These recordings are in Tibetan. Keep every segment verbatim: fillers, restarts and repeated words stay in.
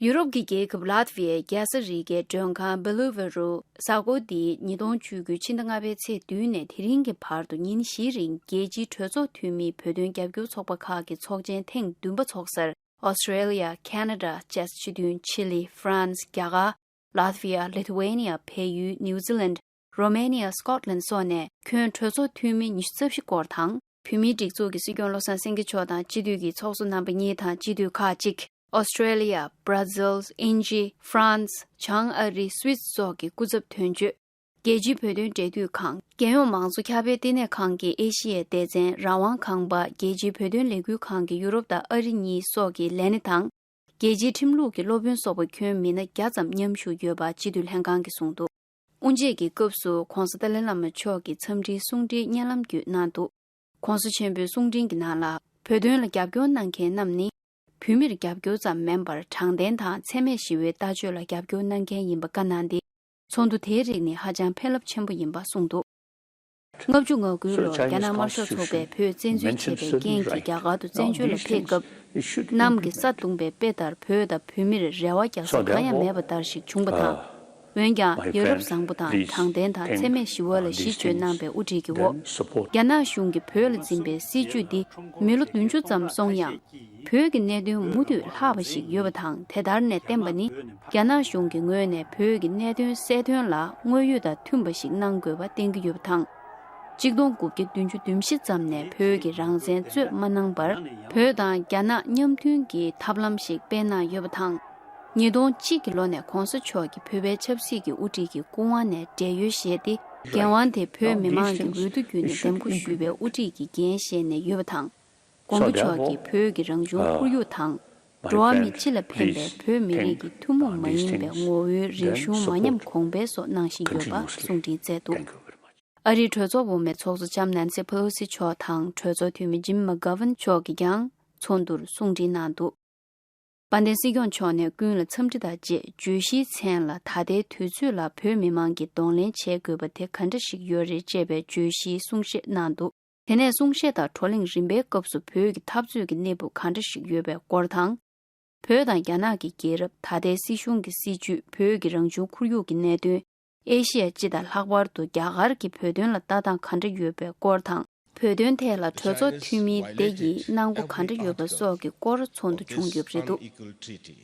ཡུ་རོབ་ཀྱི་རྒྱལ་ཁབ་ལཱ་ཐི་ཝི་ཡའི་རྒྱལ་ས་རི་གའི་མགྲོན་ཁང་བྷེ་ལུ་ཝེ་རུ་གཟའ་འཁོར་འདིའི་ཉིས་སྟོང་བཅུ་དགུ་ཕྱི་ཟླ་ལྔ་པའི་ཚེས་བདུན་ནས་དེ་རིང་གི་བར་དུ་ཉིན་བཞིའི་རིང་རྒྱལ་སྤྱིའི་གྲོས་ཚོགས་འཐུས་མིའི་བོད་དོན་རྒྱབ་སྐྱོར་ཚོགས་པ་ཁག་གི་ཚོགས་ཆེན་ཐེངས་བདུན་པ་འཚོགས་སར། ཨོ་སི་ཀྲེ་ལི་ཡ། ཁེ་ན་ཌ། བཅས་སྤྱི་མཐུན། ཆི་ལི། ཧྥ་རན་སི། རྒྱ་གར། ལཱ་ཐི་ཝི་ཡ། ལི་ཐུ་ཝེ་ནི་ཡ། བལ་ཡུལ། ནིའུ་ཛི་ལན། རོ་མེ་ནི་ཡ། སི་ཀོ་ཊི་ལན་སོགས་ནས་ཁྱོན་གྲོས་ཚོགས་འཐུས་མི་ཉི་ཤུ་རྩ་བཞི་སྐོར་དང་། བོད་མིའི་སྒྲིག་འཛུགས་ཀྱི་སྲིད་སྐྱོང་བློ་བཟང་སེང་གེ་མཆོག་དང་སྤྱི་འཐུས་ཀྱི་ཚོགས་གཙོ་རྣམ་པ་གཉིས་དང་སྤྱི་འཐུས་ཁག་ཅིག་ཨོ་སི་ཀྲེ་ལི་ཡ། བྷ་ར་ཟིལ། དབྱིན་ཇི། ཧྥ་རན་སི། བྱང་ཨ་རི། སུད་སི་སོགས་ཀྱི་སྐུ་ཚབ་དོན་གཅོད། རྒྱལ་སྤྱིའི་བོད་དོན་འབྲེལ་མཐུད་ཁང་། རྒྱལ་ཡོངས་མང་གཙོ་ཁྱབ་སྤེལ་ལྟེ་གནས་ཁང་གི་ཨེ་ཤི་ཡའི་སྡེ་ཚན་རང་དབང་ཁང་པ། རྒྱལ་སྤྱིའི་བོད་དོན་ལས་འགུལ་ཁང་གི་ཡུ་རོབ་དང་ཨ་རི་གཉིས་སོགས་ཀྱི་ལས་སྣེ་དང་། རྒྱལ་སྤྱིའི་ཁྲིམས་ལུགས་ཀྱི་སློབ་དཔོན་སོགས་པ་ཁྱོན་མི་སྣ་བརྒྱ་ཙམ་མཉམ་ཞུགས་ཡོད་པ་སྤྱི་འཐུས་ལྷན་ཁང་གིས་གསུངས་འདུག་དབུ་འབྱེད་ཀྱི་སྐབས་སུ་༧གོང་ས་ཏཱ་ལའི་བླ་མ་མཆོག་གིས་འཚམས་འདྲིའི་གསུང་འཕྲིན་སྙན་ལམ་བརྒྱུད་གནང་འདུག ༧གོང་ས་ཆེན་པོའི་གསུང་འཕྲིན་གྱི་ནང་ལ། བོད་དོན་ལ་རྒྱབ་སྐྱོར་གནང་མཁན་རྣམས་ནི། བོད་མིར་རྒྱབ་སྐྱོར་ཙམ་མིན་པར་དྲང་བདེན་དང་འཚེ་མེད་ཞི་བའི་ལྟ་སྤྱོད་ལ་རྒྱབ་སྐྱོར་གནང་མཁན་ཡིན་པ་བཀའ་གནང་སྟེ། ཚོགས་འདུ་དེའི་རིགས་ནི་ཧ་ཅང་ཕན་རླབས་ཆེན་པོ་ཡིན་པ་གསུངས་འདུག་ལྔ་བཅུ་ང་དགུ་ལོར་རྒྱ་ནག་དམར་ཤོག་ཚོགས་པས་བོད་བཙན་འཛུལ་བྱས་པའི་རྐྱེན་གྱིས་རྒྱ་གར་དུ་བཙན་བྱོལ་ལ་ཕེབས་སྐབས། གནམ་གྱིས་ས་བརྡུངས་པའི་དཔེ་ལྟར་བོད་དང་བོད་མིར་རེ་བ་རྒྱག་ས་གང་ཡང་མེད་པ་ལྟར་ཞིག་བྱུང་བ་དང་། འོན་ཀྱང་ཡ་རབས་བཟང་པོ་དང་དྲང་བདེན་དང་འཚེ་མེད་ཞི་བ་ལ་གཞི་བཅོལ་གནང་པའི་དབུ་ཁྲིད་ཀྱི་འོག་རྒྱ་ནག་གཞུང་གིས་བོད་ལ་འཛིན་པའི་སྲིད་བྱུས་འདི་མི་ལོ་བདུན་ཅུ་ཙམ་སོང་ཡང་། བོད་ཀྱི་གནད་དོན་མུ་མཐུད་ལྷག་པ་ཞིག་ཡོད་པ་དང་། དེ་ལྟར་ནས་བསྟན་པ་ནི། རྒྱ་ནག་གཞུང་གི་ངོས་ནས་བོད་ཀྱི་གནད་དོན་གསལ་སྟོན་ལ་དངོས་ཡོད་དང་མཐུན་པ་ཞིག་གནང་དགོས་པ་བསྟན་གྱི་ཡོད་པ་དང་། གཅིག་སྟོང་དགུ་བརྒྱ་བདུན་ཅུ་དོན་བཞི་ཙམ་ནས་བོད་ཀྱི་རང་བཙན་རྩོད་མ་གནང་བར། བོད་དང་རྒྱ་ནག་མཉམ་མཐུན་གྱི་ཐབས་ལམ་ཞིག་སྤེལ་གནང་ཡོད་པ་དང་། ཉིས་སྟོང་གཅིག་གི་ལོ་ནས་༧གོང་ས་མཆོག་གིས་བོད་པའི་ཆབ་སྲིད་ཀྱི་དབུ་ཁྲིད་ཀྱི་སྐུ་དབང་ནས་བགྲེས་ཡོལ་བཞེས་ཏེ། འགན་དབང་དེ་བོད་མི་མང་གི་འོས་བསྡུ་བརྒྱུད་ནས་འདེམས་བསྐོ་ཞུས་པའི་དབུ་ཁྲིད་ཀྱི་འགན་བཞེས་ནས་ཡོད་པ་དང་། དགོངས་པ་མཆོག་གིས་བོད་ཀྱི་རང་བྱུང་ཁོར་ཡུག་དང་། འགྲོ་བ་མི་སྤྱི་ལ་ཕན་པའི་བོད་མི་རིགས་ཀྱི་ཐུན་མོང་མ་ཡིན་པའི་ངོ་བོའི་རིག་གཞུང་མ་ཉམས་གོང་འཕེལ་སོགས་གནང་བཞིན་ཡོད་པ་གསུང་འཕྲིན་བསྩལ་འདུག་ཨ་རིའི་གྲོས་ཚོགས་འོག་མའི་ཚོགས་གཙོ་ལྕམ་ནན་སི་ཕེ་ལོ་སི་མཆོག་དང་གྲོས་ཚོགས་འཐུས་མི་ཇིམ་མ་གྷ་ཝན་མཆོག་གིས་ཀྱང་ཚོགས་འདུར་གསུང་འཕྲིན་གནང་འདུག་དཔལ་ལྡན་སྲིད་སྐྱོང་མཆོག་ནས་ཀུན་ལ་འཚམས་འདྲི་དང་བཅས་བརྗོད་གཞིའི་མཚན་ལ་ད་ལྟའི་དུས་ཚོད་ལ་བོད་མི་མང་གིས་གདོང་ལེན་བྱེད་དགོས་པ་དེ་ག་འདྲ་ཞིག་ཡོད་རེད་ཅེས་པའི་བརྗོད་གཞིའི་གསུང་བཤད་གནང་འདུག་དེ་ནས་གསུང་བཤད་དང་བགྲོ་གླེང་རིམ་པའི་སྐབས་སུ་བོད་ཀྱི་འཐབ་རྩོད་ཀྱི་གནས་བབ་ག་འདྲ་ཞིག་ཡོད་པའི་སྐོར་དང་། བོད་དང་རྒྱ་ནག་གི་རྒྱལ་རབས། ད་ལྟའི་སྲིད་གཞུང་གི་སྲིད་བྱུས། བོད་ཀྱི་རང་བྱུང་ཁོར་ཡུག་གི་གནད་དོན། ཨེ་ཤི་ཡ་སྤྱི་དང་ལྷག་པར་དུ་རྒྱ་གར་གྱི་བོད་དོན་ལ་ལྟ་སྟངས་ག་འདྲ་ཡོད་པའི་སྐོར་དང་། བོད་དོན་ཐད་ལ་གྲོས་ཚོགས་འཐུས་མི་དེ་ཡིས་གནང་སྒོ་ག་འདྲ་ཡོད་པ་སོགས་ཀྱི་སྐོར་ཚོགས་འདུ་བྱུང་ཡོད་པ་རེད་འདུག་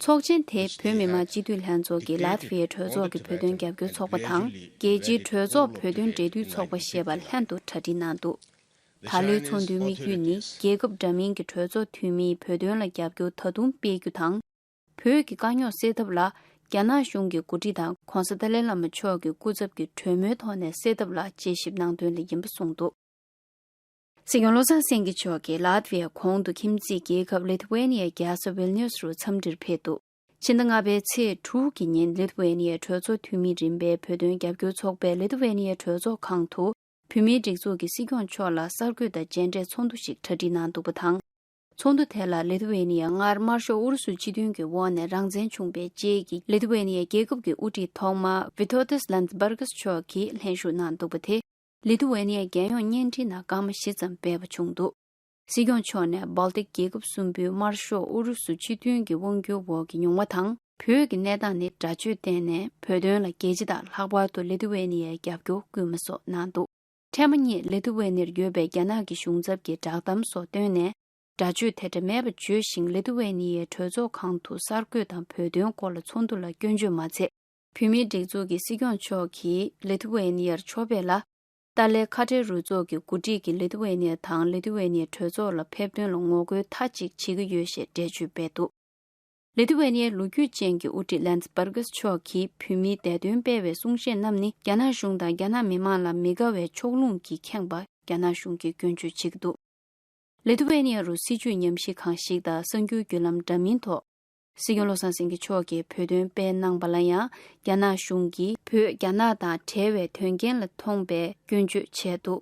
ཚོགས་ཆེན་དེ་བོད་མི་མང་སྤྱི་འཐུས་ལྷན་ཚོགས་ཀྱི་ལཱ་ཐི་ཝའི་གྲོས་ཚོགས་ཀྱི་བོད་དོན་རྒྱབ་སྐྱོར་ཚོགས་པ་དང་། རྒྱལ་སྤྱིའི་གྲོས་ཚོགས་བོད་དོན་འབྲེལ་མཐུད་ཚོགས་པ་ཞེས་པ་ལྷན་དུ་གྲ་སྒྲིག་གནང་འདུག་ད་ལོའི་ཚོགས་འདུའི་དམིགས་ཡུལ་ནི། རྒྱལ་ཁབ་འདྲ་མིན་གྱི་གྲོས་ཚོགས་འཐུས་མིའི་བོད་དོན་ལ་རྒྱབ་སྐྱོར་ད་དུང་སྤེལ་རྒྱུ་དང་། བོད་ཀྱི་དཀའ་རྙོག་སེལ་ཐབས་ལ། རྒྱ་ནག་གཞུང་གི་འགོ་ཁྲིད་དང་༧གོང་ས་ཏཱ་ལའི་བླ་མ་མཆོག་གི་སྐུ་ཚབ་ཀྱིས་གྲོས་མོལ་ཐོག་ནས་སེལ་ཐབས་ལ་དཔྱད་ཞིབ་གནང་དོན་ལ་ཡིན་པ་གསུངས་འདུག་སྲིད་སྐྱོང་བློ་བཟང་སེང་གེ་མཆོག་གིས་ལཱ་ཐི་ཝའི་གོང་དུ་ཁྱིམ་མཚེས་རྒྱལ་ཁབ་ལི་ཐུ་ཝེ་ནི་ཡའི་རྒྱལ་ས་ཝིལ་ནིའུ་སི་རུ་འཚམས་འདྲིར་ཕེབས་འདུག་ཕྱི་ཟླ་ལྔ་པའི་ཚེས་དྲུག་གི་ཉིན་ལི་ཐུ་ཝེ་ནི་ཡའི་གྲོས་ཚོགས་འཐུས་མི་རིམ་པའི་བོད་དོན་རྒྱབ་སྐྱོར་ཚོགས་པས་ལི་ཐུ་ཝེ་ནི་ཡའི་གྲོས་ཚོགས་ཁང་དུ། བོད་མིའི་སྒྲིག་འཛུགས་ཀྱི་སྲིད་སྐྱོང་མཆོག་ལ་གསར་འགོད་དང་མཇལ་འཕྲད་ཚོགས་འདུ་ཞིག་གྲ་སྒྲིག་གནང་འདུག་པ་དང་། ཚོགས་འདུ་དེ་ལ་ལི་ཐུ་ཝེ་ནི་ཡ་སྔར་དམར་ཤོག་ཨུ་རུ་སུའི་སྤྱི་མཐུན་གྱི་འོག་ནས་རང་བཙན་བྱུང་བའི་རྗེས་ཀྱི་ལི་ཐུ་ཝེ་ནི་ཡའི་རྒྱལ་ཁབ་ཀྱི་དབུ་ཁྲིད་ཐོག་མ་ཝི་ཐོ་ཏིས་ལན་སྦར་གིས་མཆོག་གིས་ལྷན་ཞུགས་གནང་འདུག་པ་དེ། ལི་ཐུ་ཝེ་ནི་ཡའི་རྒྱལ་ཡོངས་བརྙན་འཕྲིན་ནང་སྐར་མ་བཞི་ཙམ་སྤེལ་བ་བྱུང་འདུག་སྲིད་སྐྱོང་མཆོག་ནས་སྦལ་ཏིག་རྒྱལ་ཁབ་གསུམ་པོའི་དམར་ཤོག་ཨུ་རུ་སུ་སྤྱི་མཐུན་གྱི་དབང་སྒྱུར་འོག་གི་མྱོང་བ་དང་། བོད་ཀྱི་གནས་སྟངས་ནི་སྒྲ་བརྗོད་བརྟེན་ནས་བོད་དོན་ལ་རྒྱལ་སྤྱི་དང་ལྷག་པར་དུ་ལི་ཐུ་ཝེ་ནི་ཡའི་རྒྱབ་སྐྱོར་སྐུལ་མ་སོགས་གནང་འདུག་ཕྲན་བུ་གཉིས་ལི་ཐུ་ཝེ་ནིར་ཡོད་པའི་རྒྱ་ནག་གི་གཞུང་ཚབ་ཀྱི་བསྒྲགས་གཏམ་སོགས་བཏོན་ནས། སྒྲ་བརྗོད་དེ་འདྲ་མེད་པ་བརྗོད་ཞིང་། ལི་ཐུ་ཝེ་ནི་ཡའི་གྲོས་ཚོགས་ཁང་དུ་གསར་འགོད་དང་བོད་དོན་སྐོར་ལ་ཚོགས་འདུ་ལ་སྐྱོན་བརྗོད་མ་ཚད། བོད་མིའི་སྒྲིག་འཛུགས་ཀྱི་སྲིད་སྐྱོང་མཆོག་གིས་ལི་ཐུ་ཝེ་ནི་ཡར་མཆོད་པ་ལ། ཏཱ་ལའི་ཁ་བྲལ་རུ་ཚོགས་ཀྱི་འགོ་ཁྲིད་ཀྱིས་ལི་ཐུ་ཝེ་ནི་ཡ་དང་ལི་ཐུ་ཝེ་ནི་ཡའི་གྲོས་ཚོགས་ལ་ཕེབས་དོན་ལ་ངོ་རྒོལ་མཐའ་གཅིག་བྱེད་ཀྱི་ཡོད་ཞེས་འགྲེལ་བརྗོད་སྤེལ་འདུག་ལི་ཐུ་ཝེ་ནི་ཡའི་ལོ་རྒྱུས་ཅན་གྱི་དབུ་ཁྲིད་ལན་སྦར་གིས་མཆོག་གིས་བོད་མིའི་བདེ་དོན་སྤེལ་བའི་གསུང་བཤད་རྣམས་ནི་རྒྱ་ནག་གཞུང་དང་རྒྱ་ནག་མི་དམངས་ལ་མི་དགའ་བའི་ཕྱོགས་ལྷུང་གིས་ཁེངས་པ་རྒྱ་ནག་གཞུང་གིས་སྐྱོན་བརྗོད་བྱེད་ཀྱི་འདུག་ལི་ཐུ་ཝེ་ནི་ཡ་རུ་སྲིད་བྱུས་ཉམས་ཞིབ་ཁང་ཞིག་དང་གསར་འགྱུར་བརྒྱུད་ལམ་འདྲ་མིན་ཐོག་སྲིད་སྐྱོང་བློ་བཟང་སེང་གེ་མཆོག་གིས་བོད་དོན་སྤེལ་གནང་པ་ལ་ཡང་། རྒྱ་ནག་གཞུང་གིས་བོད་རྒྱ་ནག་དང་བྲལ་བའི་དོན་རྐྱེན་ལ་མཐོང་པའི་སྐྱོན་བརྗོད་བྱས་འདུག